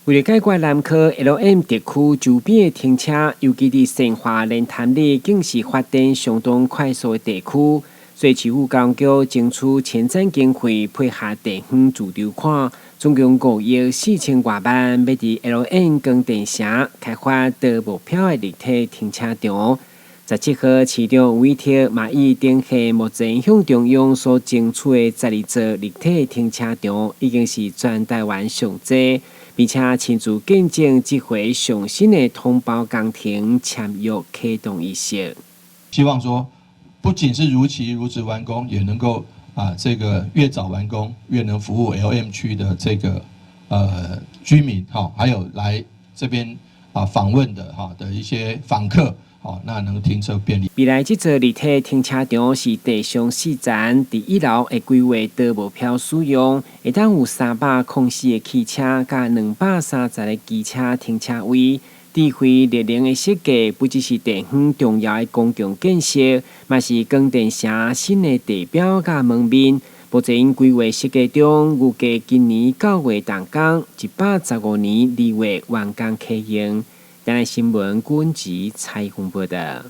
為了解決南科 LM 特區周邊的停車，尤其佇善化蓮潭里，更是發展相當快速的地區，所以市府交通局爭取前瞻經費，配合地方自籌款，總共5億4千外萬，欲佇 LM 光電城開發多目標的立體停車場。17號，市長委託嘛已登記目前向中央所爭取的12座立體停車場，已經是全台灣上濟，並且親自見證這回上新的統包工程簽約啟動儀式。希望說，不僅是如期如質完工，也能夠啊，這個越早完工，越能服務 LM 區的這個居民，哈，還有來這邊啊訪問的哈的一些訪客。好，那能停車便利。未來這座立體停車場是地上四層，佇一樓會規劃多目標使用，會當有304個汽車佮230個機車停車位。智慧綠能的設計，不只是地方重要的公共建設，嘛是光電城新的地標佮門面。目前規劃設計中，預計今年9月動工，115年2月完工啟用。台新聞滾子採訪報道。